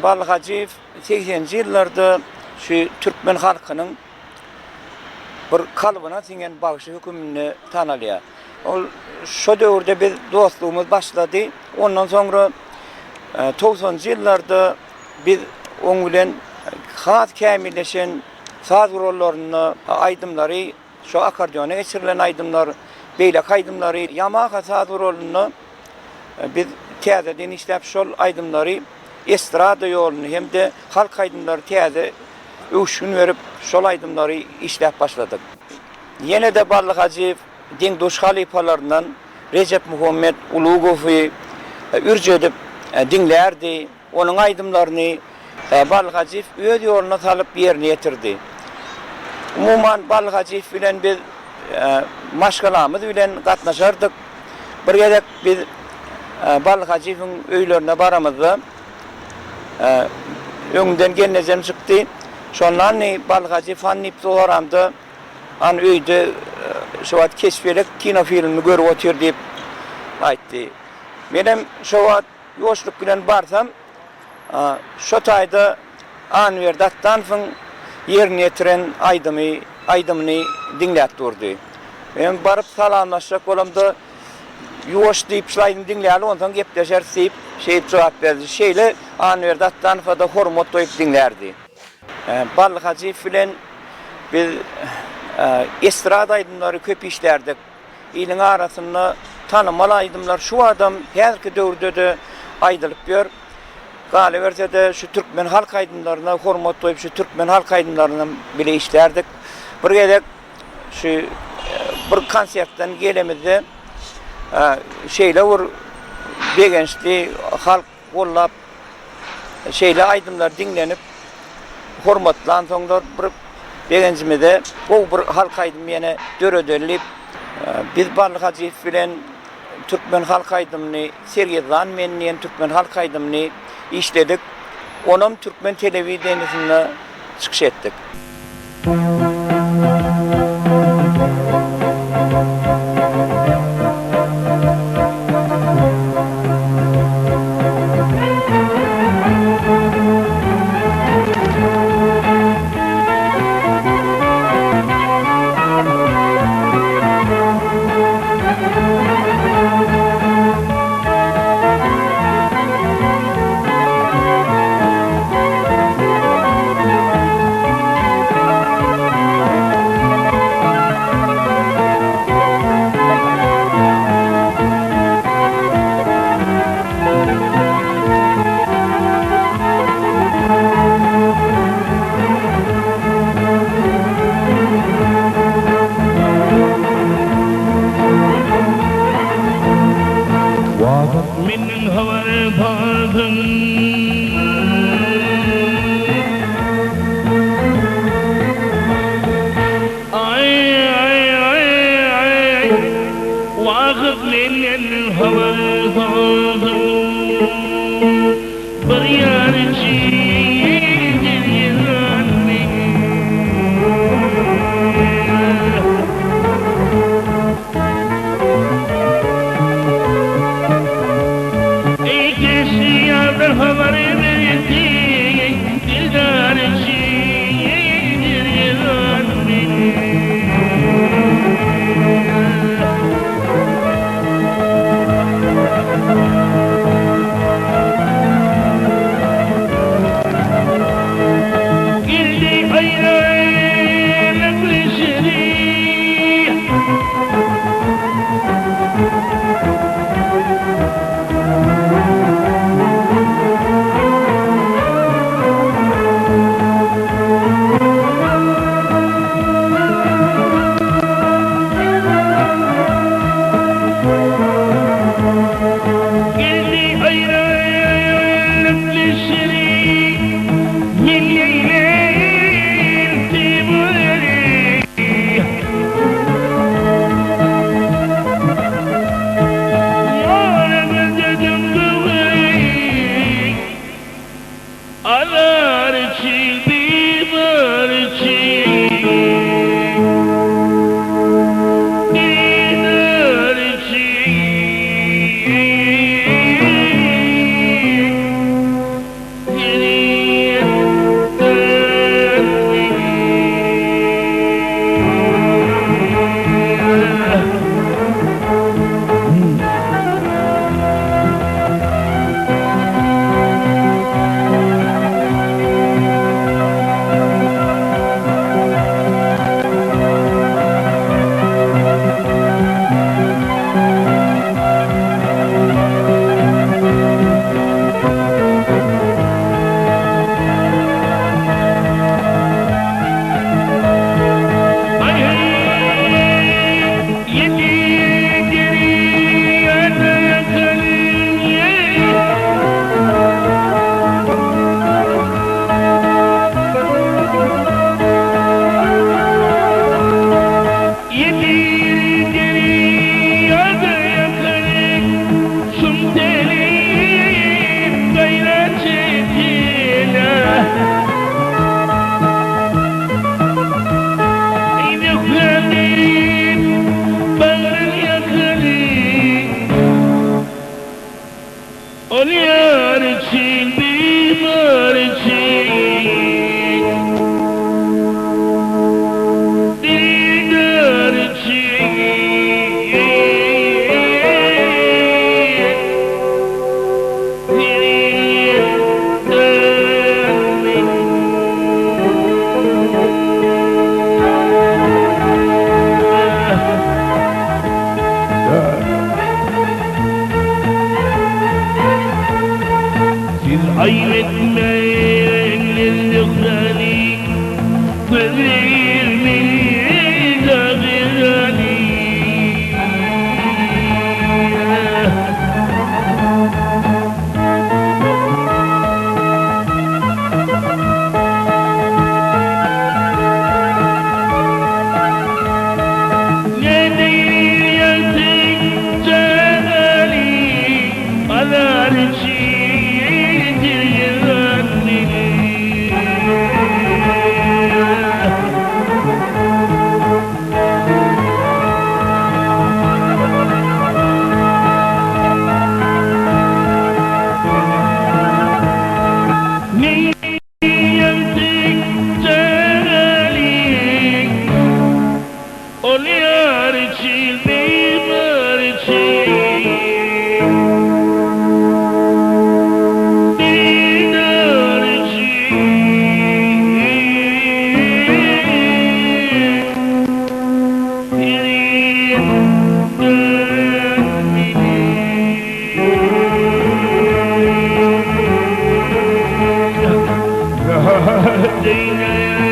Bally Hajyýew segseninji ýyllarda şu türkmen halkynyň bir kalbyna siňen bagşy höküminde tanalýar. Ol şo döwürde biz dostlugymyz başlady. Ondan soňra togsanynjy ýyllarda biz oň bilen has kämilleşen saz gurallarynda aýdymlary, şo akkordeona geçirilen aýdymlar, beýleki aýdymlary Ýamaha saz guralynda biz täzeden işläp şol aýdymlary estrada ýoluny hem-de halk aýdymlary täze öwüşgin berip şol aýdymlary işläp başladyk. Ýene-de Bally Hajyýew deň-duş halypalaryndan Rejepmuhammet Ulugowy ürç edip diňlärdi. Onuň aýdymlaryny Bally Hajyýew öz ýoluna salyp ýerine ýetirdi. Umuman, Bally Hajyýew bilen biz maşgalamyz bilen gatnaşardyk. Bir gezek biz Bally Hajyýewiň öýlerine baramyzda, öňümden gelnejem çykdy. Şonda hany Bally Hajyýew hany diýip soramda, Hany öýde şu wagt Keçpelek kinofilmini görüp otyr diýip aýtdy. Menem şo wagt Ýuwaşlyk bilen barsam, şo taýda Anwerdi Atdanowyň ýerine ýetiren aýdymy, aýdymyny diňläp durdy. Men baryp salamlaşjak bolamda, Ýuwaş diýip, şul aýdymy diňläli, onsoň gepleşeris diýip, şeýdip jogap berdi. Şeýle Anwerdi Atdanowa-da hormat goýup diňlärdi. Bally Hajyýew bilen biz estrada aýdymlary köp işlärdik. Iliň arasynda tanymal aýdymlar şu adam häzirki döwürde-de aýdylyp ýör. Galyberse-de şu türkmen halk aýdymlaryna hormat goýup şu türkmen halk aýdymlarynam bile işlärdik. Bir gezek şu bir konsertden gelemizde şeýle bir begençli halk gollap şeýle aýdymlar diňlenip hormatlansoňlar bir begenjimize gowy bir halk aýdymy ýene döredeli diýip biz Bally Hajyýew bilen türkmen halk aýdymyny Sergezdan men diýen türkmen halk aýdymyny işledik. Onam türkmen telewideniýesinde çykyş etdik. Menden habar bardyň. Aý aý aý aý Wagt menden habar bardyň. Bir ýarçy derýany. Eý keşdi ýardan habar berdi, Dildar üçin derýany. Aýyp etmäň Zöhräni, Gözlerimi dagy-rany. Ne diýersiň Jemaly, Azar içindir ýylan meni. Ne diýersiň Jemaly, Ol ýar üçin, bimar üçin, Didar üçin, Perişan meni.